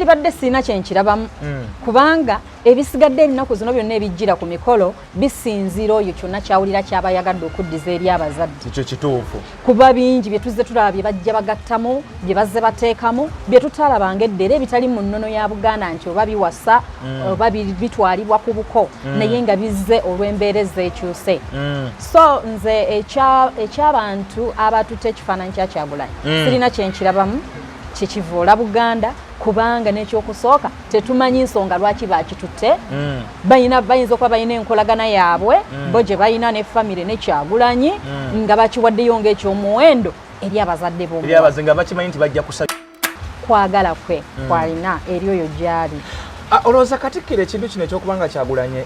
Nandibadde sirina kyenkirabamu, kubanga ebisigadde ennaku zino byonna ebijjira ku mikolo bisinziira oyo kyonna kyawulira kyaba yagadde okuddiza eri abazadde. Ekyo kituufu. Kuba bingi bye tuzze tulaba bye bajja bagattamu, bye bazze bateekamu, bye tutalabanga edda era ebitali mu nnono ya Buganda nti oba biwasa oba bitwalibwa ku buko, naye nga bizze olw'embeera ezeekyuse. So nze ekyabantu abatutte ekifaananyi kya Kyagulanyi, sirina kyenkirabamu kikivoola Buganda, kubanga n'ekyokusooka tetumanyi nsonga lwaki bakitutte. Bayina, bayinza okuba balina enkolagana yaabwe bo gye balina ne famire ne Kyagulanyi, nga bakiwaddeyo ng'ekyomuwendo eri abazadde eri b'omuwala. Abaze nga bakimanyi nti bajja kusa Kwagala kwe kwalina eri oyo gy'ali. Ah, olowooza Katikkiro ekintu kino ekyokuba nga Kyagulanyi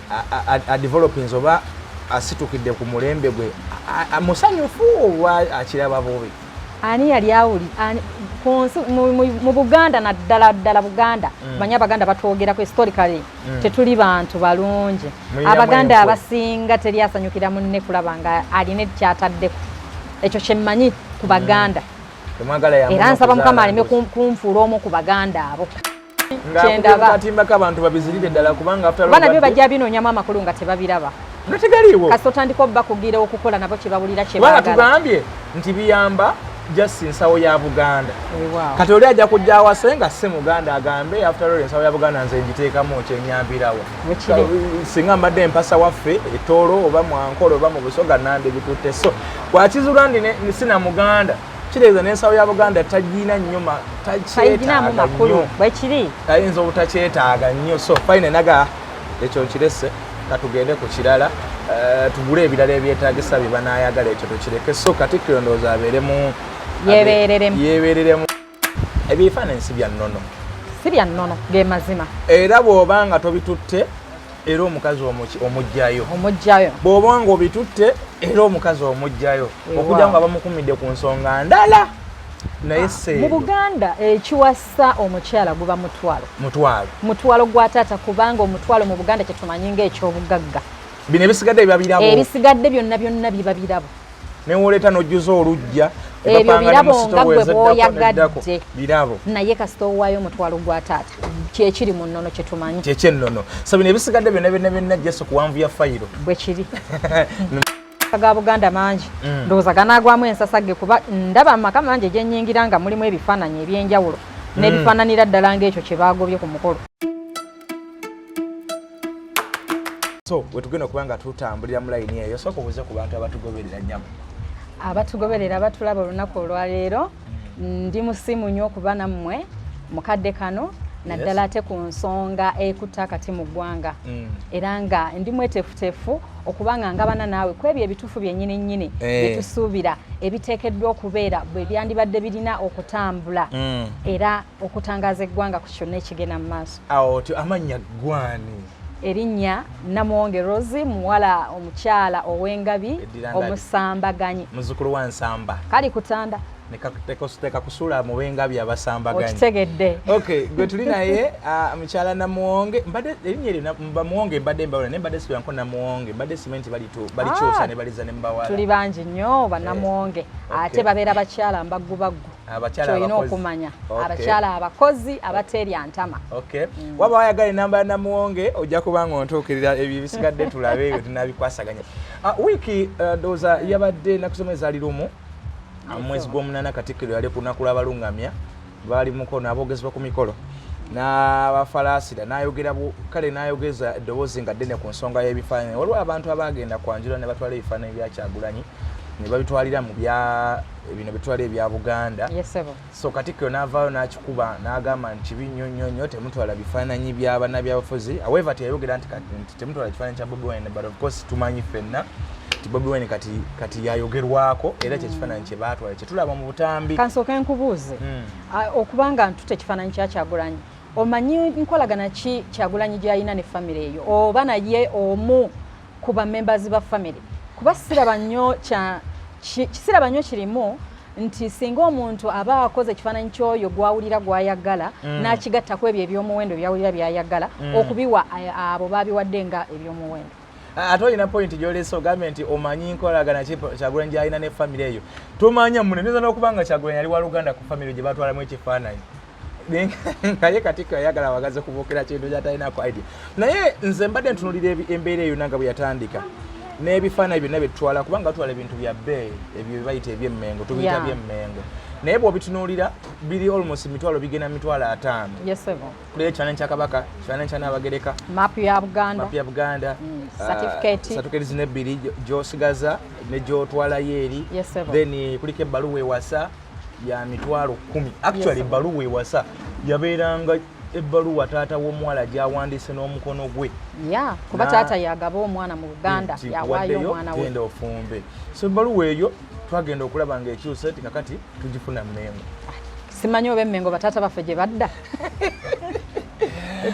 adevelopinze oba asitukidde ku mulembe gwe, musanyufu oba akiraba bubi? Ani yali awuli ku nsi mu Buganda, naddala ddala Buganda? Manyi Abaganda batwogerako historically, tetuli bantu balungi. Muyinamu Abaganda enkwe. abasinga teri asanyukira munne kulaba nga alina kyataddeko. Ekyo kyemmanyi ku Baganda. Temwagala ya Era munno nsaba kuzaala Mukama aleme mbuzi. kunfuula omu ku Baganda abo. Nga Kyendaba. katimbako abantu babizirire ddala, kubanga after all Kuba nabyo badde bajja binoonyamu amakulu nga tebabiraba. Nga tegaliiwo. Kasita otandika obakugira okukola nabo kyebawulira Kubanga kyebaagala. Tugambye nti biyamba just nsawo ya Buganda. Weewaawo. Kati oli ajja kujja awase nga si Muganda, agambe, "After all, ensawo ya Buganda nze ngiteekamu, kyenyambirawo." Bwekiri. Singa mbadde empasa waffe etoolo oba mwankolo oba mu Busoga, nande bitutte. So bwakizula ndi sina Muganda, kitegeeza n'ensawo ya Buganda tagina nnyo tayiginamu takyetaaga makulu. Nnyo. Bwekiri. Ayinza obutakyetaaga nnyo. So fine, naga ekyo nkirese, katugende ku kirala. Tugule ebirala ebyetagisa bye banaayagala, ekyo tukireke. So Katikkiro ndowooza abeeremu. Yeebereremu. Yeebereremu. Ebifaananyi si bya nnono. Si bya nnono, ge mazima. Era bw'oba nga tobitutte, era omukazi omuggyayo. Omuggyayo. Bw'oba nga obitutte, era omukazi omuggyayo. Weewaawo. Okujja nga bamukumidde ku nsonga ndala, naye Mu seeyo. Buganda ekiwasa omukyala guba mutwalo. Mutwalo. Mutwalo gwa taata, kubanga omutwalo mu Buganda kyetumanyi ng'ekyobugagga. Bino ebisigadde biba birabo. Ebisigadde byonna byonna biba birabo. Newoleeta n'ojjuza olujja. Ebyo ebapanga ne birabo mu nga gwe sitowa ezeddako bw'oyagadde. neddako. Birabo. Naye kasita owaayo omutwalo gwa taata, kyekiri mu nnono kyetumanyi. Kyekyennono. So bino ebisigadde byonna byonna byonna jesu kuwanvu ya fayiro. Bwe kiri. Ga Buganda mangi, ndowooza ganaagwamu ensasagge, kuba ndaba amaka mangi egyenyingira nga mulimu ebifaananyi ebyenjawulo n'ebifaananira ddala ng'ekyo kye baagobye ku mukolo. So wetugenda okuba nga tutambulira mu layini eyo, sooka obuuze ku bantu abatugoberera, nnyabo. Abatugoberera, abatulaba olunaku olwaleero, ndi musiimu nnyo okuba nammwe mukadde kano, naddala ate ku nsonga ekutta akati mu ggwanga, era nga ndi mweteefuteefu okuba nga ngabana naawe ku ebyo ebituufu byennyini nnyini bye tusuubira ebiteekeddwa okubeera bwe byandibadde birina okutambula, era okutangaaza eggwanga ku kyonna ekigenda mu maaso. Awo ti amannya gwani? Erinnya Namuwonge Rose, muwala omukyala ow'engabi. Eddira Ngabi. Omusambaganyi. Muzzukulu wa Nsamba. Kali kutanda. Tekakusuula mu b'engabi abasambaganyi. Okitegedde. Okay, gwe tuli naye, mukyala Namuwonge. Mbadde erinnya eryo Bamuwonge mbadde mbawula, naye mbadde sibyanko Namuwonge, mbadde simanyi nti balikyusa ne baliza ne mbawala. Tuli bangi nnyo Bannamuwonge, ate babeera bakyala mbaggubaggu. Abakyala Kyolina abakozi. okumanya, abakyala abakozi abateerya ntama. Okay. Waba wayagala enamba ya Namuwonge, ojja kuba nga ontuukirira, ebyo ebisigadde tulabe ebyo tunabikwasaganya. Wiiki ndowooza yabadde ennaku z'omwezi ali 1 mu mwezi gw'omunaana. Katikkiro yali ku lunaku lw'abalungamya, baali mukono aboogezebwa ku mikolo n'abafalaasira, n'ayogera kale n'ayogeza eddoboozi nga ddene ku nsonga y'ebifaananyi. Waliwo abantu abagenda kwanjula ne batwala ebifaananyi bya Kyagulanyi ne babitwalira mu bya bino bitwala ebya Buganda. Yesebo. So Katikkiro n'avaayo n'akikuba n'agamba nti kibi nnyo nnyo nnyo, temutwala bifaananyi bya bannabyabufuzi. However, teyayogera nti temutwala kifaananyi kya Bobi Wine, but of course tumanyi ffenna nti Bobi Wine kati yayogerwako, era kyekifaananyi kye baatwala kyetulaba mu butambi. Kansooke nkubuuze. Okuba nga ntutte ekifaananyi kya Kyagulanyi, omanyi nkolagana ki Kyagulanyi gy'alina ne famire eyo, oba naye omu ku bamembers ba famire? Kuba siraba nnyo siraba nnyo kirimu nti singa omuntu aba akoze ekifaananyi ky'oyo gwawulira gwayagala n'akigattako ebyo ebyomuwendo byawulira byayagala okubiwa, abo babiwadde nga ebyomuwendo. Ate olina point gyolese, ogambye nti omanyi nkolagana ki Kyagulanyi gyalina ne famire eyo. Tomanya mune, neza n'okuba nga Kyagulanyi ali wa luganda ku famire gye batwalamu ekifaananyi. Nga ye Katikkiro ayagala wagaze kubuukira kintu kyatalinako idea. Naye nze mbadde ntunulira embeera eyo nanga bwe yatandika n'ebifaananyi byonna byetutwala, kubanga tutwala ebintu bya bbeeyi, ebyo bye bayita ebyemmengo, tubiyita byemmengo, naye bw'obitunuulira biri almost mitwalo, bigenda 50,000. Yes, ssebo. Kuliyo ekifaananyi kya Kabaka, ekifaananyi kya Naabagereka, Maapu ya Buganda, mapu ya Buganda, certificate. Certificate zino ebbiri gy'osigaza ne gy'otwalayo eri. Yes, ssebo. Then kuliko ebbaluwa ewasa ya 10,000. Actually, Yes, sir. ebbaluwa ewasa yabeeranga ebbaluwa taata w'omuwala gy'awandiise n'omukono gwe. Ya, kuba taata yagaba omwana mu Buganda, Nti yawaayo nkuwaddeyo, omwana we. Genda ofumbe. So ebbaluwa eyo twagenda okulaba ng'ekyuse ti kakati tugifuna Mmengo. Simanyi oba Emmengo bataata baffe gye badda.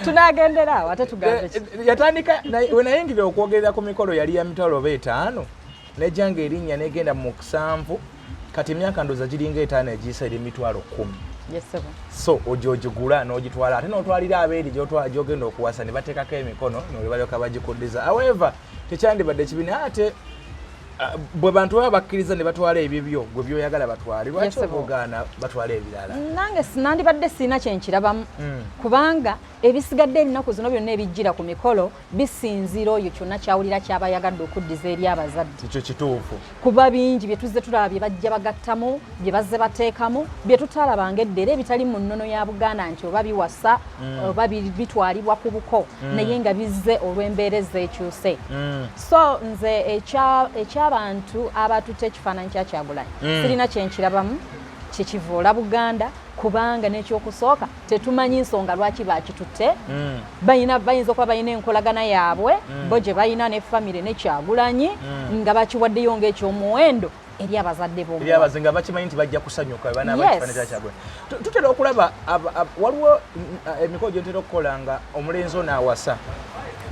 Tunagendera awo ate tugambe ki? Yatandika we nayingira okwogerera ku mikolo yali ya 50,000, nejja nga erinnya negenda mu 7. Kati emyaka ndowooza giringa 5 egiyisa, eri 10,000. Yes, ssebo. So ojogigula n'ogitwala ate n'otwalira abeeri gy'ogenda okuwasa ne bateekako emikono nolwe balyoka bagikuddiza. However, tekyandibadde kibi, naye ate bwe bantu baba bakkiriza ne batwala ebibyo gwe byoyagala batwale, lwaki Yes, ssebo. ogaana batwale ebirala? Nange nandibadde siina kyenkirabamu, kubanga ebisigadde ebinaku zino byonna ebijjira ku mikolo bisinziira oyo kyonna kyawulira kyaba yagadde okuddiza eri abazadde. Ekyo kituufu. Kuba bingi bye tuzze tulaba bye bajja bagattamu, bye bazze bateekamu, bye tutalabanga edda era ebitali mu nnono ya Buganda nti oba biwasa oba bitwalibwa ku buko, naye nga bizze olw'embeera ezeekyuse. So nze ekyabantu abatutte ekifaananyi kya Kyagulanyi, sirina kyenkirabamu kikivoola Buganda, kubanga n'ekyokusooka tetumanyi nsonga lwaki bakitutte. Bayina, bayinza okuba balina enkolagana yaabwe bo gye balina ne famire ne Kyagulanyi, nga bakiwaddeyo ng'ekyomuwendo eri abazadde eri b'omuwala. Abaze nga bakimanyi nti bajja kusanyuka bwe banaaba ekifaananyi kya Kyagulanyi. Tutera okulaba waliwo emikolo gye ntera okukola nga omulenzi ono awasa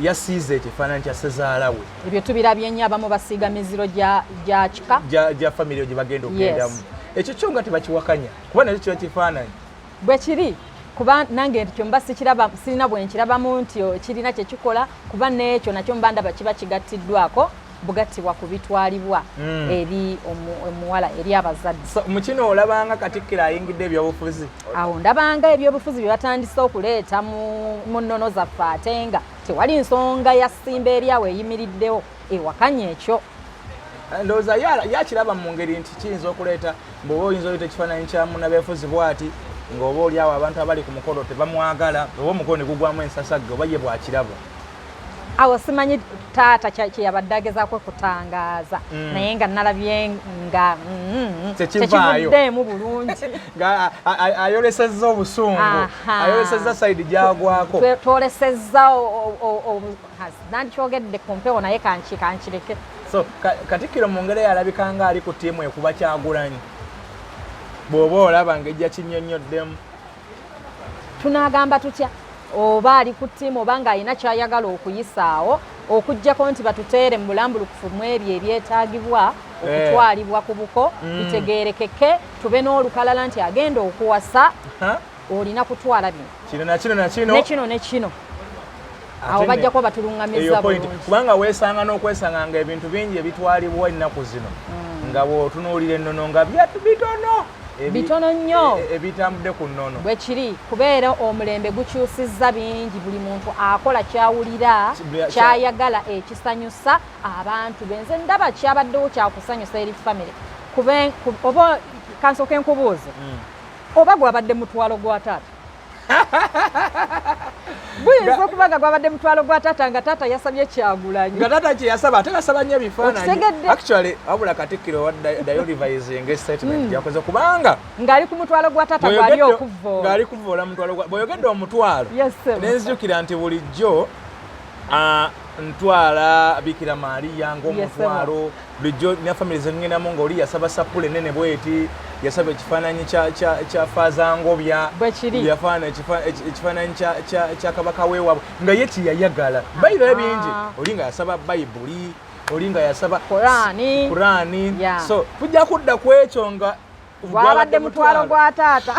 yasiize ekifaananyi kya sezaala we. Ebyo tubirabye nnyo, abamu basiiga miziro gya kika. Gya famire gye bagenda okugendamu. Ekyo kyo nga tebakiwakanya, kuba nakyo kiba kifaananyi. Bwe kiri, kuba nange ekyo mba sikiraba, sirina bwe nkirabamu nti kirina kye kikola, kuba n'ekyo nakyo mba ndaba kiba kigattiddwako bugattibwa ku bitwalibwa eri omuwala eri abazadde. So, mu kino olabanga Katikkiro ayingidde ebyobufuzi? Awo ndabanga ebyobufuzi bye batandise okuleeta mu nnono zaffe, ate nga tewali nsonga ya ssimba eri awo eyimiriddewo ewakanya ekyo. Ndowooza yakiraba mu ngeri nti kiyinza okuleeta, bw'oba oyinza oleeta ekifaananyi kya munnabeefuzi bw'ati, ng'oba oli awo abantu abali ku mukolo tebamwagala, oba omukolo ne gugwamu ensasagge, oba ye bw'akiraba. Awo simanyi taata kye yabadde agezaako kutangaaza, naye nga nalabye nga Tekivaayo. tekivuddeemu bulungi. Nga ayolesezza obusungu, ayolesezza side gyagwako. Twolesezza nandikyogedde ku mpewo, naye kankireke. So Katikkiro mu ngeri alabika nga ali ku ttiimu ekuba Kyagulanyi, bw'oba olaba ng'ejja kinnyonnyoddemu. Tunaagamba tutya oba ali ku ttiimu oba ng'alina kyayagala okuyisaawo, okugjako nti batuteere mu bulambulukufu mu ebyo ebyetaagibwa okutwalibwa ku buko, bitegeerekeke, tube n'olukalala nti agenda okuwasa Ha? olina kutwala bino, Kino na kino na kino, ne kino ne kino. Ate Awo bajja kuba eyo batuluŋŋamizza point, bulungi. Kubanga weesanga n'okwesanga nga ebintu bingi ebitwalibwa ennaku zino, nga bw'otunuulira ennono nga bitono. Bitono nnyo. Ebitambudde ku nnono. Bwe kiri, kubeera omulembe gukyusizza bingi, buli muntu akola kyawulira, kyayagala, ekisanyusa abantu be. Nze ndaba kyabaddewo kyakusanyusa eri famire. Oba kansooke nkubuuze, oba gwabadde mutwalo gwa taata? Guyinza okuba nga gwabadde mutwalo gwa taata, nga taata yasabye Kyagulanyi. Nga taata kye yasaba, ate basaba nnyo ebifaananyi. Okitegedde? Actually, wabula Katikkiro wa dayo revising statement gyakoze, kubanga Ng'ali ku mutwalo gwa taata gwali okuvoola. Ng'ali kuvoola mutwalo gwa, bw'oyogedde omutwalo, Yes, sir. nenzijukira nti bulijjo ntwala Bikira Maariya ng'omutwalo. Bulijjo ne family zengenamu ng'oli yasaba sapule nene bweti, yasaba ekifaananyi kya Faaza Ngobya. Bwe kiri. Yafaana ekifaananyi kya kabaka weewabwe, nga ye kyeyayagala. Bayiro bingi, oli nga yasaba Bayibuli, oli nga yasaba Kurani. Kurani. So tujja kudda ku ekyo nga Gwabadde mutwalo gwa taata,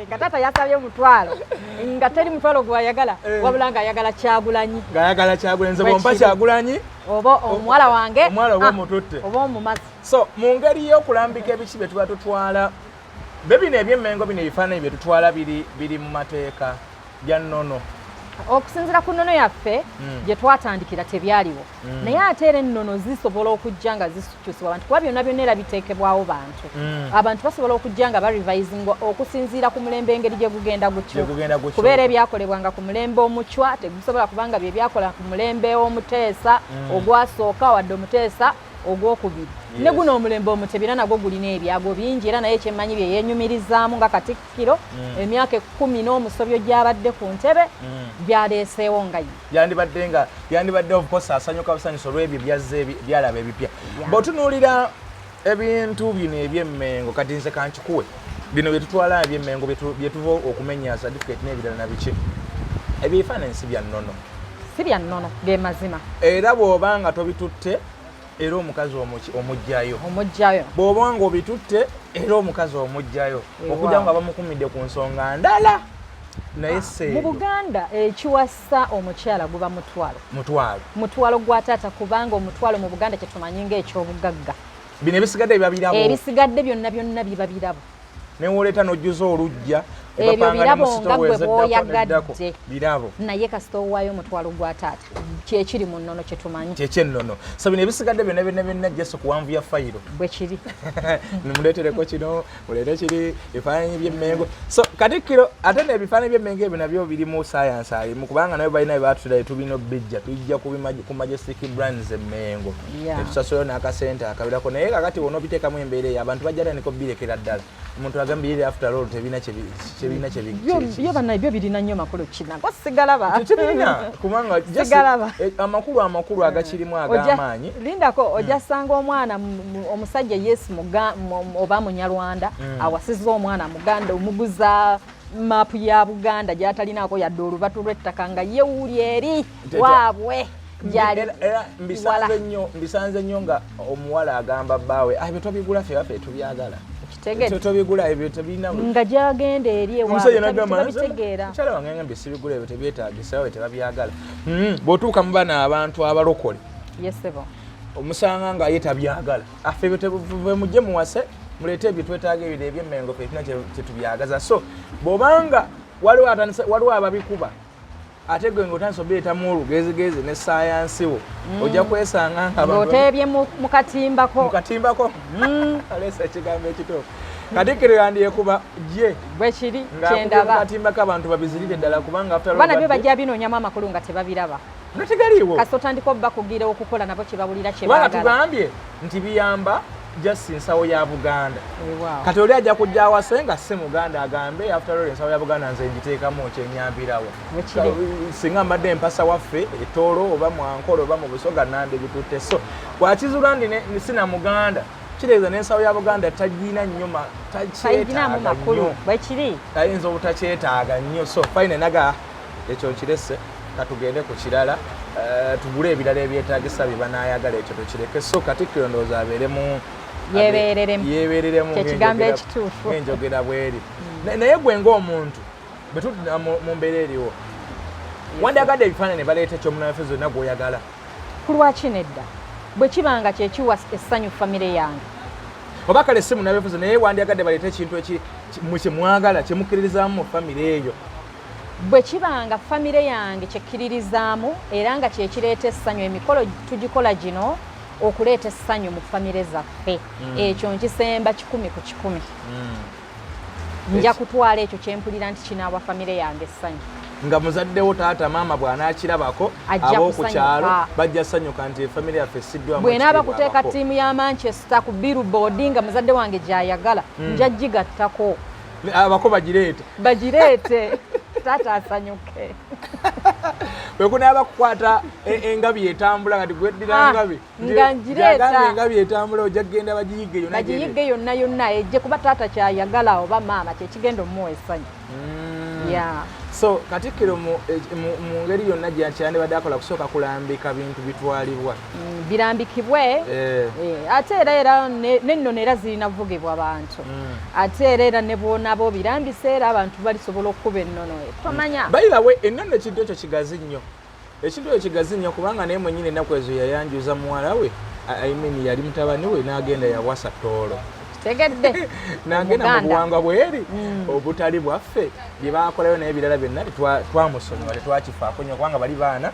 nga taata yasabye mutwalo, nga teri mutwalo gwayagala, wabula ng'ayagala Kyagulanyi. Ng'ayagala Kyagulanyi. Nze Bwe bwompa kiri. Kyagulanyi, oba omuwala wange, omuwala oba omututte. Oba omumazi. So mu ngeri y'okulambika ebiki bye tuba tutwala Be bino ebyemmengo, bino ebifaananyi bye tutwala biri mu mateeka bya nnono? Okusinziira ku nnono yaffe gye twatandikira, tebyaliwo. Naye ate era ennono zisobola okujja nga zikyusibwa abantu, kuba byonna byonna era biteekebwawo bantu. Abantu basobola okujja nga barevisinga okusinziira ku mulembe engeri gye gugenda Gye gukyuka. gugenda gukyuka. Kubeera ebyakolebwanga ku mulembe Omucwa tegusobola kubanga bye byakola ku mulembe Omuteesa ogwasooka, wadde Omuteesa Ogwokubiri. Ne guno omulembe Omutebira nagwo gulina ebyago bingi era, naye kyemmanyi bye yeenyumirizaamu nga Katikkiro emyaka 10 n'omusobyo gy'abadde ku ntebe, byaleeseewo nga ye. Yandibadde nga yandibadde, of course, asanyuka busanyusa olw'ebyo byazze byalaba ebipya. Bw'otunuulira ebintu bino ebyemmengo kati, nze kankikuwe, bino bye tutwala ebyemmengo bye tuva okumenya certificate n'ebirala na biki, ebifaananyi si bya nnono. Si bya nnono, ge mazima. Era bw'oba nga tobitutte, era omukazi omuggyayo. Omuggyayo. Bw'oba nga obitutte, era omukazi omuggyayo. Okujja nga bamukumidde ku nsonga ndala, naye Mu seeyo. Buganda ekiwasa omukyala guba mutwalo. Mutwalo. Mutwalo gwa taata, kubanga omutwalo mu Buganda kyetumanyi ng'ekyobugagga. Bino ebisigadde biba birabo. Ebisigadde byonna byonna biba birabo. Newoleeta n'ojjuza olujja. Ebyo ebapanga ne birabo mu nga gwe sitowa ezeddako bw'oyagadde. neddako. Birabo. Naye kasita owaayo omutwalo gwa taata, kyekiri mu nnono kyetumanyi. Kyekyennono. So bino ebisigadde byonna byonna byonna jesu kuwanvu ya fayiro. Bwe kiri. Nimuleetereko kino, muleete kiri, ebifaananyi byemmengo. So Katikkiro, ate n'ebifaananyi byemmengo ebyo nabyo birimu sayansi alimu, kubanga nabyo balina byebatutira, tulina obijja tujja ku Majestic Brands emmengo. Netusasulayo n'akasente akabirako. Naye kakati wona obiteekamu embeera eyo, abantu bajja tandika obirekera ddala. Omuntu agambye, after all tebirina kyebirina. Byo bannaye byo birina nnyo makulu kinago sigalaba. Tekibirina, kubanga just Sigalaba. amakulu agakirimu ag'amaanyi. Lindako, ojja sanga omwana omusajja, yes, oba Munyarwanda, awasiza omwana Muganda, omuguza maapu ya Buganda gy'atalinaako yadde olubatu lw'ettaka, nga ye wuuli eri waabwe gyali. Era mbisanze nnyo nga omuwala agamba bbaawe, "Ah, ebyo tobigula, ffe baffe tubyagala." Kitegedde. Tobigula, ebyo tebirina. Nga gyagenda eri Omusajja ewaabwe nagamba, tebabitegeera. "Mukyala wange ngambye sibigula, ebyo tebyetaagisa, we tebabyagala." Bw'otuuka mu bano abantu abalokole, Yes ssebo. omusanga nga ye tabyagala. Affe ebyo mujje muwase, muleete ebyo twetaaga, ebyo ebyemmengo ffe tulina kyetubyagaza. So bw'obanga waliwo waliwo ababikuba, ate gwe ng'otandise obireetamu olugezigezi ne sayansi wo, ojja kwesanga nga abantu Ng'oteebye mu katimbako. Mu katimbako. Aleesa ekigambo ekituufu. Katikkiro yandyekuba gye Bwe kiri. Ng'akubye Kyendaba. mu katimbako, abantu babizirire ddala, kubanga after all Kuba nabyo badde bajja binoonyamu amakulu nga tebabiraba. Nga tegaliiwo. Kasita otandika obakugira okukola nabo kye bawulira kye Kubanga baagala. tugambye nti biyamba just nsawo ya Buganda. Weewaawo. Kati oli ajja kujja awase nga si Muganda, agambe, after all ensawo ya Buganda nze ngiteekamu, kyenyambirawo. Bwe kiri. Singa mbadde empasa waffe etoolo oba mwankolo oba mu Busoga, nande bitutte. So bwakizula ndi sina Muganda, kitegeeza n'ensawo ya Buganda tagina nnyo Tayiginamu takyetaaga makulu. nnyo. Bwe kiri. Ayinza obutakyetaaga nnyo. So fine, naga ekyo nkirese, katugende ku kirala. Tugule ebirala ebyetagisa bye banaayagala, ekyo tukireke. So Katikkiro ndowooza abeeremu. Yeebereremu. Yeebereremu. Kyekigambo ekituufu. Ng'enjogera bweri. Naye gwe ng'omuntu, bwe tudda mu mbeera eriwo, wandyagadde ebifaananyi ne baleeta ekyomunafe zonna gw'oyagala? Ku lwaki nedda, bwe kiba nga kyekiwa essanyu famire yange? Oba kale si munabyefuzi, naye wandyagadde baleete ekintu mwe kyemwagala, kyemukkiririzaamu mu famire eyo? Bwe kiba nga famire yange kyekkiririzaamu era nga kyekireeta essanyu, emikolo tugikola gino okuleeta essanyu mu famire zaffe, ekyo nkisemba 100%. Nja kutwala ekyo kyempulira nti kinaawa famire yange essanyu. Nga muzaddewo, taata, maama bw'anaakirabako, Ajja ab'oku kyalo kusanyuka. bajja sanyuka nti efamire yaffe essiddwamu Bwenaaba ekitiibwa kuteeka abako. ttiimu ya Manchester ku billboard nga muzadde wange gyayagala, nja gigattako. Abako bagireete. Bagireete, taata asanyuke. Bwe kunaaba kukwata engabi etambula, kati gweddira Ah, ngabi nga ngireeta. Gyagambye engabi etambula, ojja kugenda bagiyigge yonna. Bagiyigge yonna yonna ejje, kuba taata kyayagala oba maama kyekigenda omuwa essanyu. Ya. So Katikkiro mu ngeri yonna gyandibadde akola, kusooka kulambika bintu bitwalibwa. Birambikibwe. Ate era n'ennono era zirina vugibwa bantu. Ate era ne bwonaba obirambisa, era abantu balisobola okukuba ennono tomanya. By the way, ennono ekintu ekyo kigazi nnyo, ekintu ekyo kigazi nnyo, kubanga naye mwennyini ennaku ezo yayanjuza muwala we, I mean yali mutabani we, n'agenda yawasa Tooro. Tegedde. Nagenda mu Omuganda. buwangwa bweri obutali bwaffe bye bakolayo, naye ebirala byonna twamusonyiwa, tetwakifaako nnyo, kubanga bali baana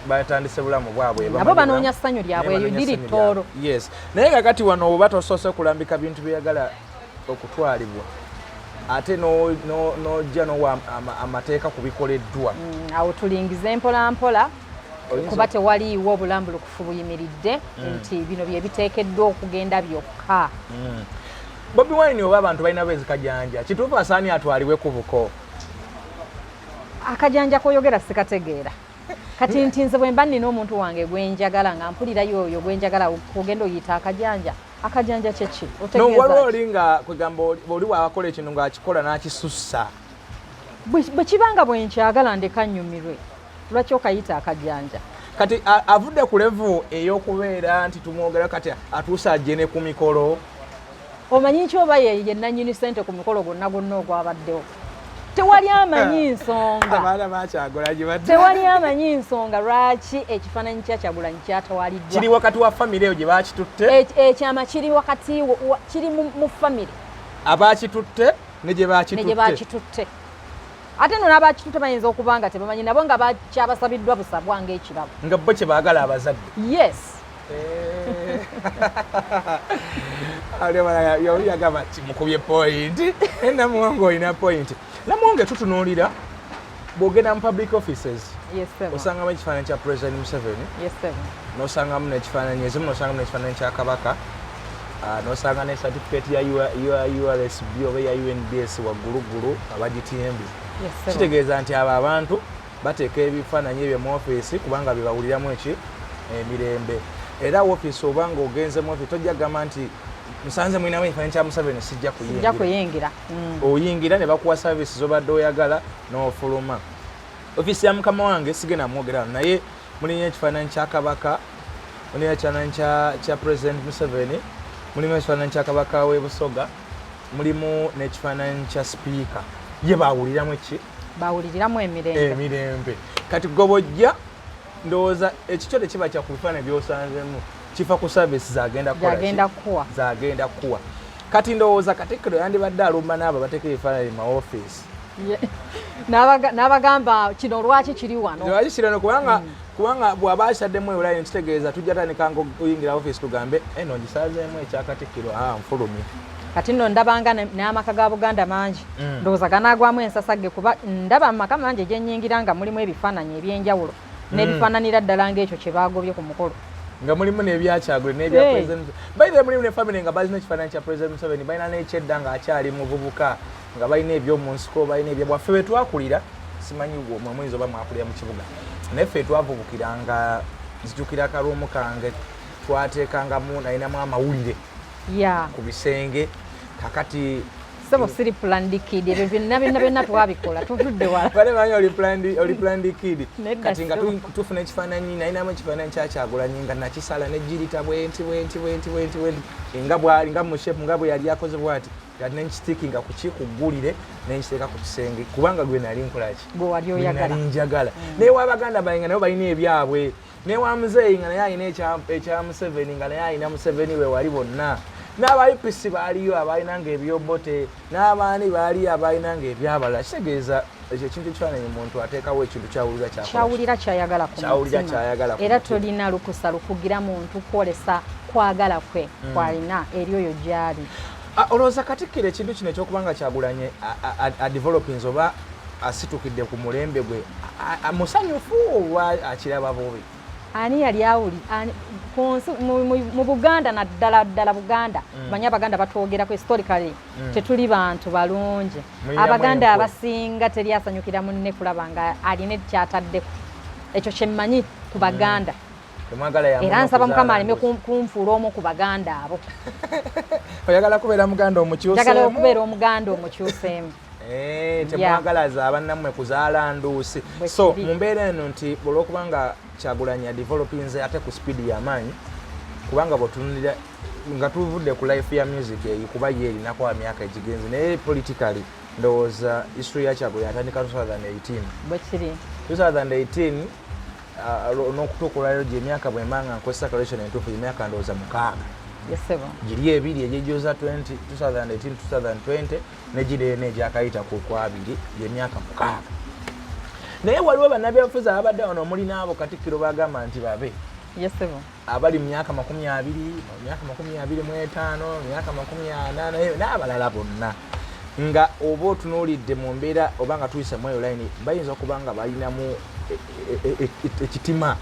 batandise bulamu bwabwe. Nabo banoonya ssanyu lyabwe, Naye eryo banoonya liri ssanyu ttooro. lyabwe. Yes, naye kakati wano oba tosoose kulambika bintu byeyagala okutwalibwa, ate n'ojja n'owa amateeka ku bikoleddwa. Awo tulingize mpola mpola, kuba tewaliiwo obulambulukufu buyimiridde nti bino bye biteekeddwa okugenda byokka. Bobi Wine, oba abantu balina bezikajanja, kituufu asaani atwalibwe ku buko? Akajanja koyogera sikategeera. Kati nti nze bwe mba nnina omuntu wange gwenjagala, nga mpulirayo oyo gwenjagala, kugenda oyita akajanja, akajanja kyeki? No, Otegeeza waliwo ki? oli nga kwegamba oli bw'akola ekintu ng'akikola n'akisussa. Bwe kiba nga bwe nkyagala, ndeka nnyumirwe, lwaki okayita akajanja? Kati avudde ku level ey'okubeera nti tumwogera, kati atuuse ajje ne ku mikolo. Omanyi ki, oba ye nannyini ssente ku mikolo gwonna gwonna ogwabaddewo, tewali amanyi nsonga. Abaana bakyagulanyi badde Tewali amanyi nsonga lwaki ekifaananyi kya Kyagulanyi kyatwaliddwa. Kiri wakati wa famire eyo gye bakitutte. Ekyama kiri wakati kiri mu famire. Abakitutte ne gye Ne gye bakitutte. Bakitutte, ate no n'abakitutte bayinza okuba nga tebamanyi nabo nga bakyabasabiddwa busabwa ng'ekirabo. Nga bo kye baagala abazadde. Yes. Oli yagamba mukubye point. Namuwonge olina point. Namuwonge, tutunuulira bw'ogenda mu public offices, Yes, sir. osangamu ekifaananyi kya President Museveni, Yes, sir. n'osangamu n'ekifaananyi ezimu, n'osangamu n'ekifaananyi kya Kabaka, n'osanga ne certificate ya URSB oba eya UNBS wagguluggulu abagitimbye. Yes, sir. Kitegeeza nti abo abantu bateeka ebifaananyi ebyo mu ofiisi kubanga bebawuliramu eki emirembe. Era ofiisi, oba nga ogenze mu ofiisi, tojja kugamba nti musanze mulinamu ekifaananyi kya Museveni, sijja Sijja kuyingira. kuyingira. Oyingira ne bakuwa service zobadde oyagala n'ofuluma. Ofiisi ya mukama wange sigenda mwogera wano, naye mulimu ekifaananyi kya Kabaka, mulimu ekifaananyi kya President Museveni, mulimu ekifaananyi kya Kabaka w'e Busoga, mulimu n'ekifaananyi kya Sipiika. Ye bawuliramu eki? Bawuliriramu emirembe. Emirembe. Kati gobojja ndowooza ekikyo tekiba kya ku bifaananyi by'osanzemu, kifa ku service zagenda kukola ki? Gyagenda kukuwa. Zagenda kukuwa. Kati ndowooza Katikkiro yandibadde alumba n'abo bateeka ebifaananyi mu maofiisi. N'abagamba kino lwaki kiri wano? Lwaki kiri wano? Kubanga bw'aba akitaddemu ewulayo, kitegeeza tujja tandika nga oyingira ofiisi tugambe eno ngisazeemu ekya Katikkiro, nfulumye. Kati nno ndabanga n'amaka ga Buganda mangi, ndowooza ganaagwamu ensasagge, kuba ndaba amaka mangi egyenyingira nga mulimu ebifaananyi ebyenjawulo n'ebifaananira ddala ng'ekyo kye baagobye ku mukolo. Nga mulimu n'ebyakyagule n'ebya President. By the way, mulimu ne family nga balina ekifaananyi kya President Museveni, balina n'ekyedda ng'akyali muvubuka, nga balina ebyomu nsiko, balina ebyabwaffe bwe twakulira. Simanyi mwe muyinza oba mwakulira mu kibuga, naye ffe twavubukira nga nzijukira akaluumu kange twateekangamu, nalinamu amawulire ku bisenge. Kakati Sebo, siri planned kid. Ebyo byonna byonna byonna twabikola, tuvudde wala. Bale manyi oli planned kid. Nedda, Kati nga sebo. tufuna ekifaananyi, nalinamu ekifaananyi kya Kyagulanyi nga nakisala negirita bwenti bwenti bwenti bwenti bwenti, nga bwali nga mu shape nga bwe yali akoze bwati, kati nenkistickinga kuki kuggulire, nenkiteeka ku kisenge, kubanga gwe nali nkolaki? Gwe wali Gwe oyagala. nali njagala. Naye wabaganda bange nga nabo balina ebyabwe, ne wa muzeeyi nga naye alina ekya Museveni, nga naye alina Museveni we wali bonna, n'aba UPC baaliyo abalinanga ebyobote, n'abaani baaliyo abalinanga ebyabalala. Kitegeeza ekyo ekintu ekifaananyi, omuntu ateekawo ekintu kyawulira kyakola ki? Kyawulira kyayagala ku Kyawulira mutima. kyayagala ku Era mutima. tolina lukusa lukugira muntu kwolesa kwagala kwe kwalina eri oyo gyali. Ah, olowooza Katikkiro ekintu kino ekyokuba nga Kyagulanye adevelopinze oba asitukidde ku mulembe gwe, musanyufu oba akiraba bubi? Ani yali awuli ku nsi mu Buganda, naddala ddala Buganda? Manyi Abaganda batwogerako historically, tetuli bantu balungi. Mulinamu Abaganda enkwe. abasinga teri asanyukira munne kulaba nga alina ekyataddeko. Ekyo kyemmanyi ku Baganda. Temwagala yamu Era nsaba n'okuzaala Mukama aleme mbuzi. kunfuula omu ku Baganda abo. Oyagala kubeera Muganda omukyuseemu? Njagala okubeera Omuganda omukyuseemu. Temwagala za bannammwe kuzaala nduusi. Bwe So kiri. mu mbeera eno nti olwokubanga Kyagulanyi adevelopinze ate ku speed y'amaanyi, kubanga bwetunulira nga tuvudde ku life ya music eyo, kuba ye erinako emyaka egigenze, naye politically ndowooza history ya Kyagulanyi atandika 2018. Bwe kiri. 2018 n'okutuuka olwaliro, gyemyaka bwemba nga nkozesa calculation entuufu, emyaka ndowooza 6. Yes, ssebo. Giri ebiri egyejoza 2018 2020 negiri ena egyakayita ku kwabiri, gyemyaka 6. Naye waliwo bannabyabufuzi ababadde wano omuli n'abo Katikkiro bagamba nti babe Yes, ssebo. abali mu myaka 20, mu myaka 25, mu myaka 40 n'abalala bonna, nga oba otunuulidde mu mbeera oba nga tuyise mu eyo layini, bayinza okuba nga balinamu ekitima,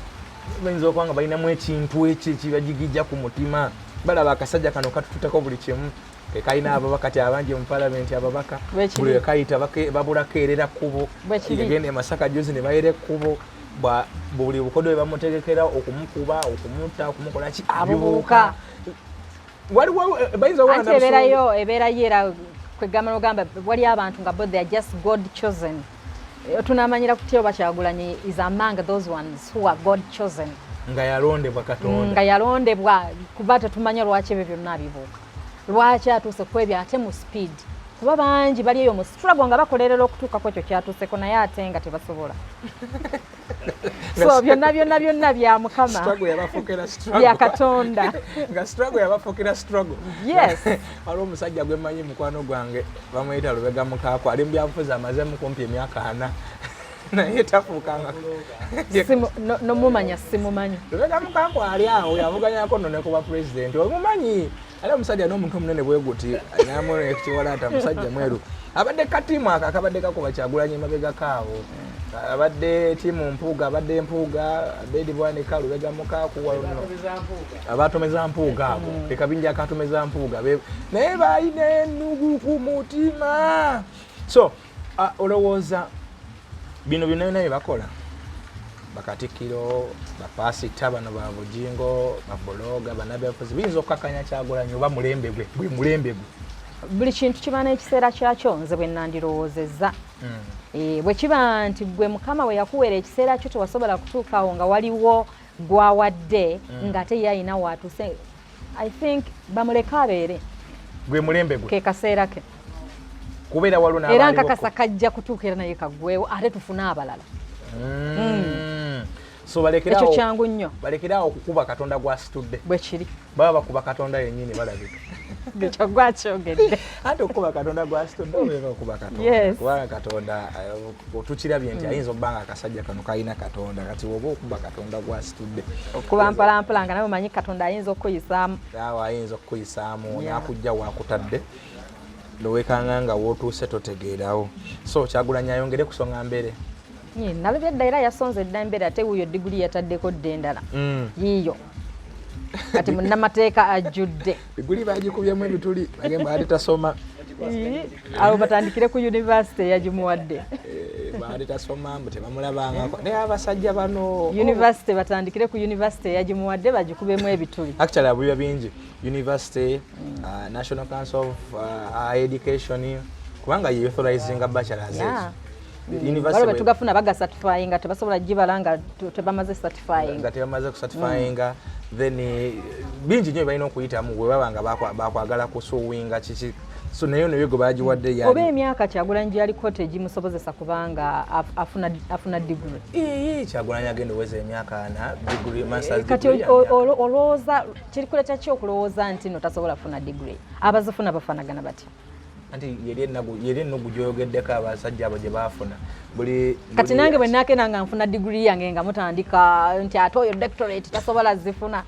bayinza okuba nga balinamu ekintu ekyo ekibagigijja ku mutima. Balaba akasajja kano katututako buli kimu, kekalina ababaka ti abangi mu palamenti, ababaka Bwekiri. buli wekayita babulako erera kkubo. Bwekiri. Yagenda e Masaka juzi ne bayera ekkubo. Buli bukodo bwe bamutegekera okumukuba, okumutta, okumukola ki, Abubuuka. Waliwo bayinza okuba Anti nga ebeerayo era kwegamba nogamba wali abantu nga bo they are just God chosen. Tunamanyira kutya oba Kyagulanyi is among those ones who are God chosen? Nga yalondebwa Katonda. Nga yalondebwa, kuba tetumanya lwaki ebyo byonna abibuuka, lwaki atuuse ku ebyo ate mu speed, kuba bangi bali eyo mu struggle nga bakolerera okutuuka ku ekyo kyatuuseko, naye ate nga tebasobola. So byonna byonna byonna bya Mukama. Struggle yabafuukira struggle. Bya Katonda. Nga struggle yabafuukira struggle. Yes. Waliwo omusajja gwe mmanyi, mukwano gwange, bamuyita Lubega Mukaako, ali mu byabufuzi amazeemu kumpi emyaka 40, naye tafuukanga. Nomumanya simumanyi. Lubega Mukaako ali awo, yavuganyako nno ne kuba pulezidenti, omumanyi? Ali omusajja n'omuntu omunene bwe guti, namu ekiwalaata, musajja mweru, abadde katiimu ako akabadde kakuba Kyagulanyi emabegako awo, abadde tiimu Mpuuga, abadde Mpuuga, Abedi Bwanika, Lubega Mukaaku, wano abatomeza Mpuuga abo, ekabinja akatomeza Mpuuga. Naye balina ennugu ku mutima. So olowooza bino byonna byonna bye bakola, bakatikkiro, bapasita bano, ba Bujingo, babuloga, bannabyabufuzi, biyinza okukakanya Kyagulanyi oba mulembe gwe, bwe mulembe gwe? Buli kintu kiba n'ekiseera kyakyo, nze bwe nandirowoozezza. Bwe kiba nti gwe Mukama we yakuweera ekiseera kyo tewasobola kutuukaawo nga waliwo gwawadde, ng'ate ye ayina waatuuse, I think bamuleke abeere. Gwe mulembe gwe. Ke kaseera ke. Kubeera waliwo Era n'abaaliwo. nkakasa kajja kutuuka era naye kaggwewo, ate tufune abalala. So balekerawo. Ekyo kyangu nnyo. Balekerawo okukuba Katonda gwasitudde. Bwe kiri. Baba bakuba Katonda yennyini balabika. Ekyo gwakyogedde. Anti okukuba Katonda gwasitudde obeera okuba Katonda. Kubanga Katonda tukirabye nti ayinza okuba nga akasajja kano kalina Katonda. Kati oba okuba Katonda gwasitudde, okuba mpolampola nga nawe omanyi Katonda ayinza okukuyisaamu. Awo ayinza okukuyisaamu nakujja wakutadde, lowekanga nga wootuuse totegeerawo. So Kyagulanyi ayongere kusonga mbere. Ye, nalabye dda era yasonze dda embeera, ate wuuyo diguli yataddeko dda endala. Yiiyo kati munnamateeka ajjudde. Diguli bagikubyemu ebituli, bagamba ate tasoma. Ii, abo batandikire ku yunivasite eyagimuwadde. Baali tasoma, mbu tebamulabangako, naye abasajja bano. Yunivasite, batandikire ku yunivasite eyagimuwadde bagikubemu ebituli. Actually abuya bingi, university, National Council of Higher Education, kubanga ye authorizinga bachelors. Ezo university waliwo betugafuna bagacertifyinga, tebasobola gibala nga tebamaze certifying. Nga tebamaze kucertifyinga. Then bingi nnyo balina okuyitamu bwe baba nga bakwagala kusuwinga kiki. So naye naye gwe bagiwadde yali Oba emyaka Kyagulanyi gyaliko tegimusobozesa kubanga afuna degree. Ii, Kyagulanyi agenda oweza emyaka 40, degree, masters Kati degree ya myaka. Olowooza kirikuleeta ki okulowooza nti no tasobola kufuna degree? Abazifuna bafaanagana batya? Anti yeri ennugu gyoyogeddeko, abasajja abo gye baafuna buli Kati nange bwe nakenda nga nfuna degree yange nga mutandika nti ate oyo doctorate tasobola zifuna.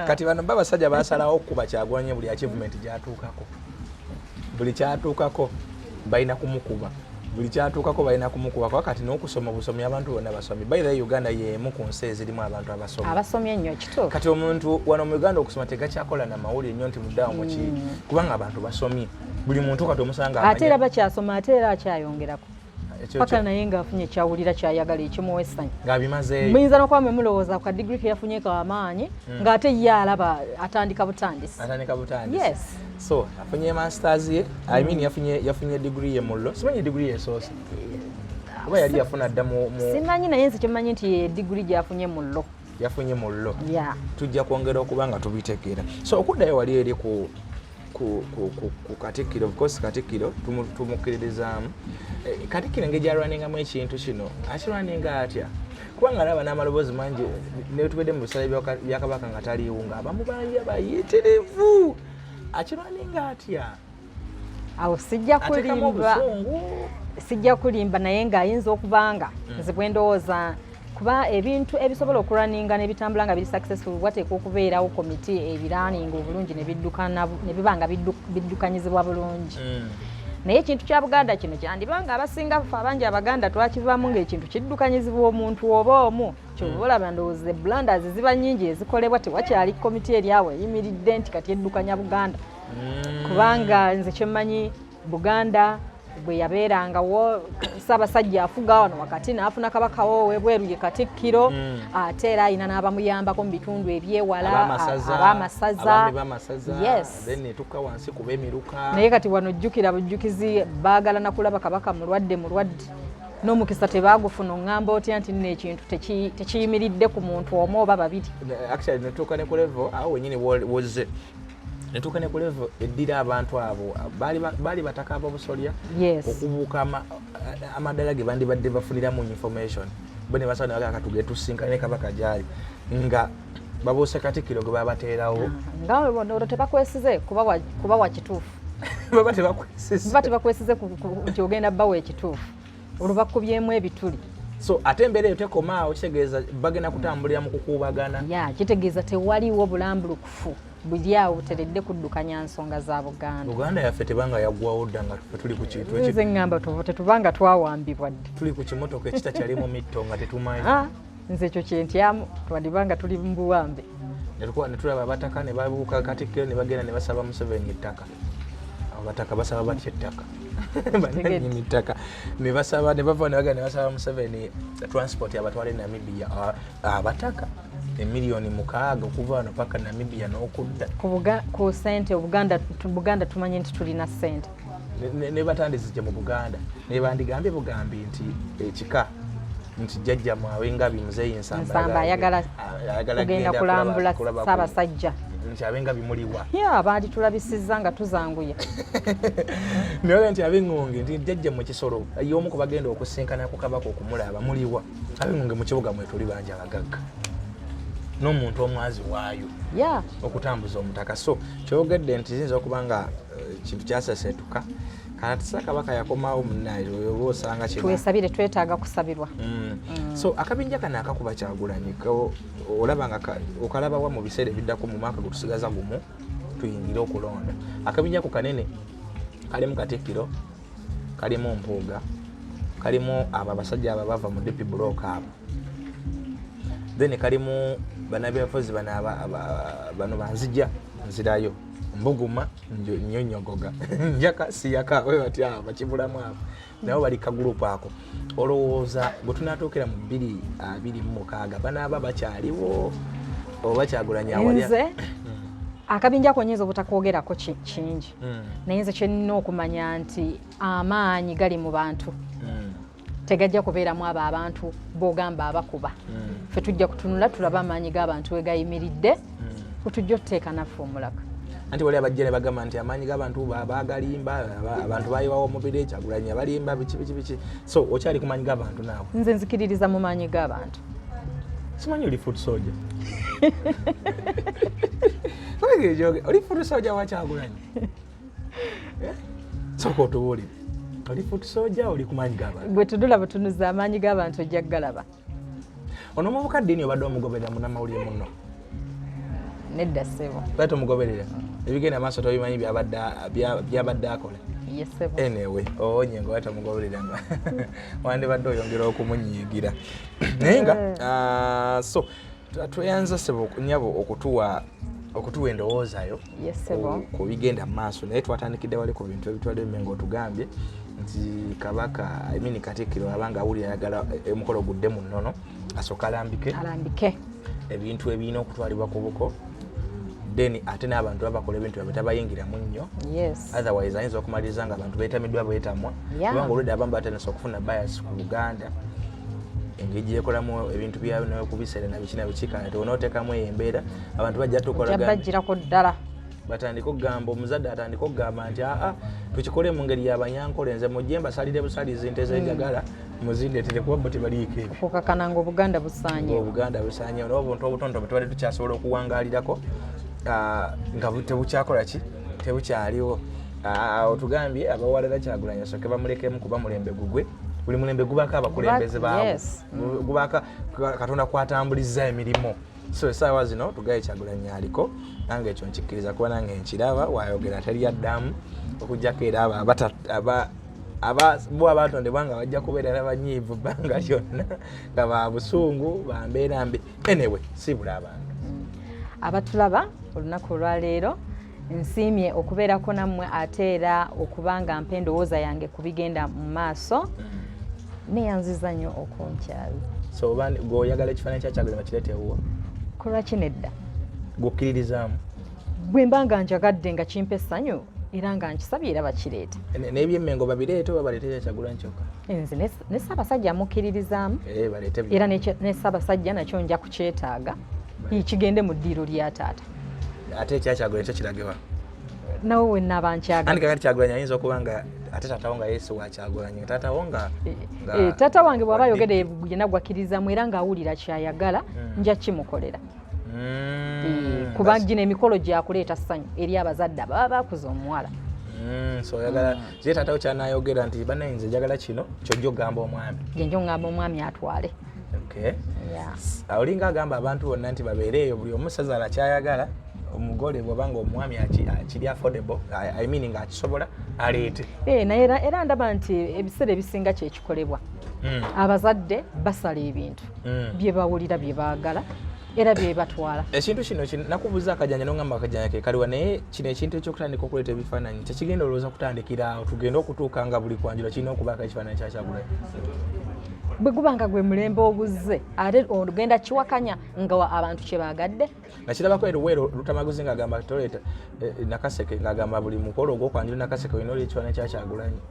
Kati bano ba basajja basalawo okukuba Kyagulanyi buli achievement gyatuukako, buli kyatuukako balina kumukuba, buli kyatuukako balina kumukuba, kuba kati n'okusoma obusomi abantu bonna basomi. By the way, Uganda y'emu ku nsi ezirimu abantu abasomi. Abasomye ennyo, kituufu. Kati omuntu wano mu Uganda okusoma tegakyakola na mawulire nnyo nti muddawo muki, kubanga abantu basomye, buli muntu kati omusanga Ate era bakyasoma, ate era akyayongerako Ekyo paka naye ng'afunye kyawulira kyayagala ekimuwa essanyu. Ng'abimazeeyo. Muyinza n'okuba mwe mulowooza ku kadigiri ke yafunye kamaanyi, ng'ate ye alaba atandika butandisi. Atandika butandisi. So afunye masters ye, I mean yafunye degree ye mu law. Simanyi degree ye esoose oba yali yafuna dda mu Simanyi, naye nze kyemmanyi nti ye digiri gyafunye mu law. Yafunye mu law. Yeah. Tujja kwongera okuba nga tubitegeera. So okuddayo wali eri ku ku Katikkiro. Of course Katikkiro tumukkiririzaamu. Katikkiro engeri gyalwaningamu ekintu kino, akirwaninga atya? Kubanga alaba n'amaloboozi mangi, netubedde mu bisale bya Kabaka nga taliiwo, nga abamubanja bayitirivu. Akirwaninga atya? Awo sijja kulimba, sijja kulimba, naye ng'ayinza okubanga nze bwe ndowooza, kuba ebintu ebisobola okulwaninga n'ebitambula nga biri successful, wateekwa okubeerawo komiti ebirunninga obulungi ne biba nga biddukanyizibwa bulungi. Naye ekintu kya Buganda kino kyandibanga abasinga ffe abangi Abaganda twakivaamu ng'ekintu kiddukanyizibwa omuntu oba omu. Kyova olaba ndowooza blunders ziba nnyingi ezikolebwa, tewakyali komiti eri awo eyimiridde nti kati eddukanya Buganda. Kubanga nze kyemmanyi, Buganda bwe yabeerangawo, Ssaabasajja afuga wano wakati n'afuna kabakawo ow'ebweru ye Katikkiro, ate era ayina n'abamuyambako mu bitundu ebyewala, ab'amasaza. Yes, naye kati wano jjukira bujjukizi, baagala nakulaba Kabaka mulwadde, mulwadde n'omukisa tebaagufuna. Oŋŋamba otya nti nno ekintu tekiyimiridde ku muntu omu oba babiri? Actually netuuka ne ku level awo wenyini wozze, netuuka ne ku level eddira abantu abo baali bataka ab'obusolya okubuuka amaddala ge bandibadde bafuniramu information, bo ne basaba ne bagamba katuge tusinkane Kabaka gyali, nga babuuse Katikkiro gwe babateerawo. Nga olwo tebakwesize kubawa kituufu. Baba tebakwesize. Baba tebakwesize nti ogenda bawa ekituufu, olwo bakubyemu ebituli. So ate embeera eyo tekomaawo, kitegeeza bagenda kutambulira mu kukuubagana. Ya, kitegeeza tewaliwo bulambulukufu buli awo buteredde kuddukanya nsonga za Buganda. Buganda yaffe tebanga yaggwawo dda, nga ffe tuli ku kintu nze ŋŋamba tetubanga twawambibwa dda. Tuli ku kimotoka ekitakyalimu mitto nga tetumanyi. Nze ekyo kyentyamu, twandibanga tuli mu buwambe. Netulaba abataka ne babuuka Katikkiro ne bagenda ne basaba Museveni ettaka. Abataka basaba batya ettaka? Bananyini ttaka ne basaba, ne bava ne bagenda ne basaba Museveni transport abatwale Namibia. Abataka emiliyoni 6 okuva wano paka Namibia n'okudda. Ku sente Buganda tumanyi nti tulina sente. Ne batandizije mu Buganda, ne bandigambye bugambi nti ekika nti jjajja awengabi Muzeeyi Nsamba ayagala kugenda kulambula Ssaabasajja. Nti abengabi muliwa? Ya, baali tulabisizza nga tuzanguya. Naye nti ab'eŋŋonge, nti jjajja mu kisolo y'omu ku bagenda okusinkana ku Kabaka okumulaba, muliwa? Ab'eŋŋonge mu kibuga mwetuli bangi abagagga n'omuntu omwazi waayo okutambuza omutaka. So kyogedde nti ziyinza okuba nga kintu kyasesetuka kati Kabaka yakomawo munaye oba osanga kino. Twesabire, twetaaga kusabirwa. So akabinja kano akakuba Kyagulanyi, olaba nga okalabawa mu biseera ebiddako, mu mwaka gwe tusigaza gumu tuyingire okulonda? Akabinja ko kanene, kalimu Katikkiro, kalimu Mpuuga, kalimu abo abasajja abo abava mu DP block abo, then kalimu bannabyabufuzi bano bano banzija nzirayo mbuguma nyonyogoga njaka siyaka we bati abo bakibulamu, abo nabo bali kagurupu ako. Olowooza bwe tunatuukira mu 2026 banaaba bakyaliwo oba Kyagulanyi awali? Nze akabinja ko nyinza obutakwogerako kingi, naye nze kyenina okumanya nti amaanyi gali mu bantu, tegajja kubeeramu abo abantu b'ogamba abakuba. Ffe tujja kutunula tulabe amaanyi g'abantu we gayimiridde, kutujja otuteeka naffe omulaka. Anti wali abajja ne bagamba nti amaanyi g'abantu baagalimba, abantu bayiwawo omubiri, Kyagulanyi abalimba, biki biki biki. So okyali ku maanyi g'abantu naawe? Nze nzikiririza mu maanyi g'abantu. Simanyi oli foot soldier, oli foot soldier wa Kyagulanyi? Eh? Sooka otubuulire, oli foot soldier, oli ku maanyi g'abantu? Gwe tunula butunuza amaanyi g'abantu, ojja kugalaba. Ono omuvuka ddiini obadde omugoberera, munnamawulire muno? Nedda ssebo. Bali tomugoberera, ebigenda maaso tobimanyi, byabadde akola? Ye ssebo. Anyway, owonye nga watamugoberera nga wandibadde oyongera okumunyiigira, naye nga so tweyanza ssebo, nyabo, okutuwa endowoozayo Ye ssebo. ku bigenda mu maaso. Naye twatandikidde wali ku bintu ebitwala emengo, otugambye nti Kabaka, I mean Katikkiro, abanga awulira ayagala omukolo gudde mu nnono, asooka alambike alambike ebintu ebirina okutwalibwa ku buko, then ate n'abantu babakola ebintu byabwe tabayingiramu nnyo. Otherwise ayinza okumaliriza nga abantu beetamiddwa beetamwa, kubanga olwedde abamu batandise okufuna bias ku Buganda, engeri gyekolamu ebintu byayo nekubiseera nabiki nabiki. Kati onooteekamu eyo embeera, abantu bajja ojja tukola bagirako ddala. Batandike okugamba, omuzadde atandike okugamba nti aa, tukikole mu ngeri yabanyankole, nze mujje mbasalire busalizi nte zenjagala muzindeetere, kuba bo tebaliiko ebyo. Okukakana nga Obuganda busaanyewo. Obuganda busaanyewo, n'obuntu obutonotono tubadde tukyasobola okuwangaalirako nga tebukyakola ki, tebukyaliwo. Otugambye abawalala Kyagulanyi asooke bamulekemu, kuba mulembe gugwe. Buli mulembe gubaako abakulembeze baawo, gubaako Katonda kwatambuliza emirimu. So esaawa zino tugaye Kyagulanyi aliko, nange ekyo nkikkiriza, kuba nange nkiraba wayogera teri addamu, okugjako era abo bo abatondebwa nga bajja kubeera n'abanyiivu bbanga lyonna, nga ba busungu, bambeera mbi. Anyway, siibula abantu. Abatulaba olunaku olwaleero, nsiimye okubeerako nammwe, ate era okuba nga mpa endowooza yange ku bigenda mu maaso. Neyanziza nnyo okunkyaza. So oba gweoyagala ekifaananyi kya Kyagulanyi bakireete ewuwo? Kulwaki nedda? Gwokkiririzaamu? Bwe mba nga njagadde, nga kimpa essanyu, era nga nkisabye, era bakireeta. N'ebyemmengo babireete oba baleete kya Kyagulanyi kyokka? Nze ne Ssaabasajja amukkiririzaamu. Eh, baleete Era ne Ssaabasajja nakyo nja kukyetaaga, kigende mu ddiiro lya taata. Ate ekya Kyagulanyi kyo kiragewa? Nawe wenaaba nkyagadde. Andi kakati Kyagulanyi ayinza okuba nga ate taatawo nga yesu wa Kyagulanyi, taatawo nga Taata wange bw'aba ayogedde yenna gwakkirizamu era ng'awulira kyayagala, nja kimukolera. Kuba gino emikolo gyakuleeta ssanyu eri abazadde ababa bakuza omuwala. So oyagala ye taatawo kyanayogera nti bannange nze njagala kino, kyojja okugamba omwami? Gyenja oŋŋamba omwami atwale. Okay. Yeah. Olinga agamba abantu bonna nti babeere eyo, buli omu sazaala kyayagala omugole, bw'oba nga omwami akiri affordable, I mean ng'akisobola, aleete. Naye era ndaba nti ebiseera ebisinga kyekikolebwa. Abazadde basala ebintu bye bawulira bye baagala era bye batwala. Ekintu kino nakubuuza akajanja nongamba akajanja ke kaliwa, naye kino ekintu ekyokutandika okuleeta ebifaananyi tekigenda olowooza kutandikira awo, tugende okutuuka nga buli kwanjula kirina okubaako ekifaananyi kya Kyagulanyi? Bwe guba nga gwe mulembe oguzze, ate ogenda kiwakanya nga abantu kye baagadde? Nakirabako eruweero Lutamaguzi ng'agamba toleeta Nakaseke, ng'agamba buli mukolo ogwokwanjula Nakaseke olina oli ekifaananyi kya Kyagulanyi.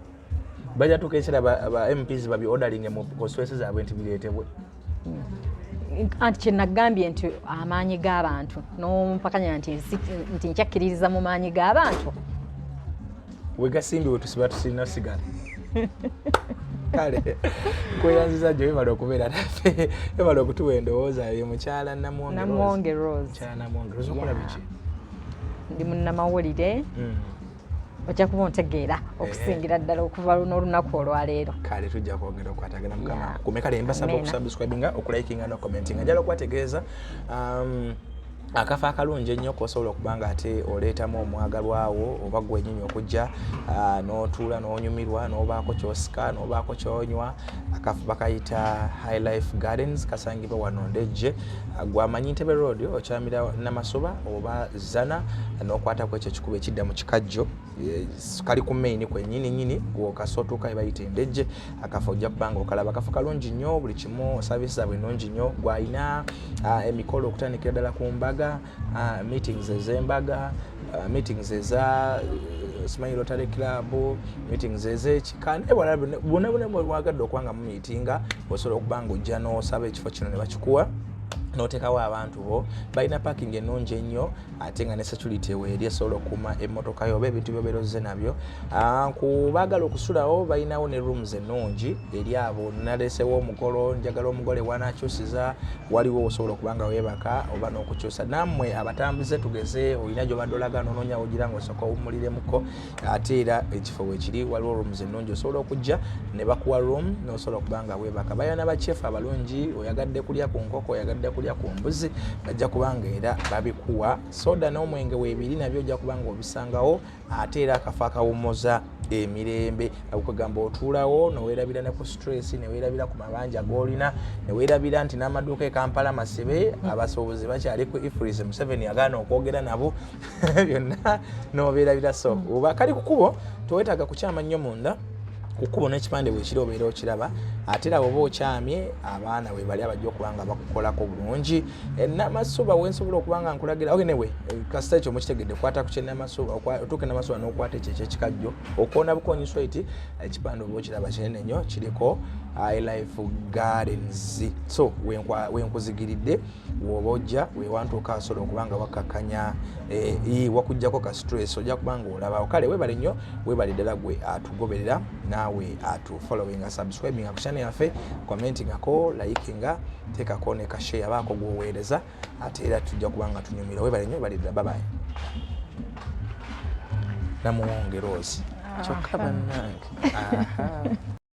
Bajja tuuka ekiseera ba MPs babi ordering mu constituency zaabwe nti bireetebwe. Anti kyenagambye nti amaanyi g'abantu, n'ompakanya nti nti nkyakkiririza mu maanyi g'abantu. Wegasimbi wetusiba tusirina sigala. Kale kweyanziza gyo, webala okubeera naffe, webala okutuwa endowooza ye mukyala Namuwonge Rose. Namuwonge Rose. Mukyala Namuwonge Rose, okola biki? Ndi munnamawulire. Ojja kuba ontegeera okusingira ddala okuva n'olunaku olwaleero. Kale tujja kwongera okukwatagana. Mukama akukume. Kale mbasaba okusubscribinga, okulikinga nokucommentinga. Njala okubategeeza akafo akalungi ennyo kosobola okuba nga ate oleetamu omwagalwawo oba gwenyini okujja n'otuula n'onyumirwa n'obaako kyosika n'obaako kyonywa. Akafo bakayita High Life Gardens, kasangibwa wano Ndejje. Gwamanyi Ntebe Road, okyamira Namasuba oba Zana n'okwatako ekyo ekikubo ekidda mu Kikajjo. Kali ku main kwennyini nyini, gwokasootuuka ebayita Endejje. Akafo ojja kuba nga okalaba, akafo kalungi nnyo, buli kimu service zaabwe nnungi nnyo. Gwalina emikolo okutandikira ddala ku mbaga, meetings ez'embaga, meetings eza simanyi Rotary Club, meetings ez'ekika nebwala bonna bonna bwagadde okuba nga mumeetinga, osobola okuba nga ojja n'osaba ekifo kino ne bakikuwa n'oteekawo abantu bo. Balina parking ennungi ennyo, ate nga ne security weeri esobola okukuuma emmotoka yo oba ebintu byobeera ozze nabyo. Ku baagala okusulawo, balinawo ne rooms ennungi eri abo. Naleesewo omukolo, njagala omugole wanakyusiza, waliwo osobola okuba nga weebaka oba n'okukyusa. Nammwe abatambuze, tugeze olina gyobadde olaga n'onoonya wogira nga osooka owummuliremuko, ate era ekifo weekiri waliwo rooms ennungi, osobola okujja ne bakuwa room n'osobola okuba nga weebaka. Balina bakyefu abalungi, oyagadde kulya ku nkoko, oyagadde kulya ku mbuzi, bajja kuba nga era babikuwa. Soda n'omwenge weebiri nabyo ojja kuba nga obisangawo. Ate era akafo akawummuza emirembe, okwegamba otuulawo neweerabira ne ku stress, neweerabira ku mabanja g'olina, neweerabira nti n'amaduuka e Kampala masibe, abasuubuzi bakyali ku EFRIS, Museveni agaana okwogera nabo, byonna n'obeerabira. So oba kali ku kkubo, tewetaaga kukyama nnyo munda, ku kkubo n'ekipande bwekiri obeera okiraba. Ate era bw'oba okyamye, abaana we bali abajja okuba nga bakukolako bulungi. Namasuba wensobola okuba nga nkulagira. Okay, newe kasita ekyo mukitegedde, kwata ku kyenamasuba, otuuke Namasuba n'okwata ekyo ekyekikajjo, okoona bukonyi straight, ekipande oba okiraba kinene nnyo kiriko. Life Gardens. So wenkuzigiridde woba ojja wewantuuka asobola okuba nga wakkakkanya, wakuggyako ka stress, ojja kuba nga olabawo. Kale webale nnyo, webale ddala gwe atugoberera naawe atufollowinga, subscribinga ku channel yaffe, commentingako, likinga, teekako ne kashare, baako gwoweereza, ate era tujja kuba nga tunyumira. Webale nnyo, webale ddala, babaye. Namuwonge Rose kyokka bannange. Aha.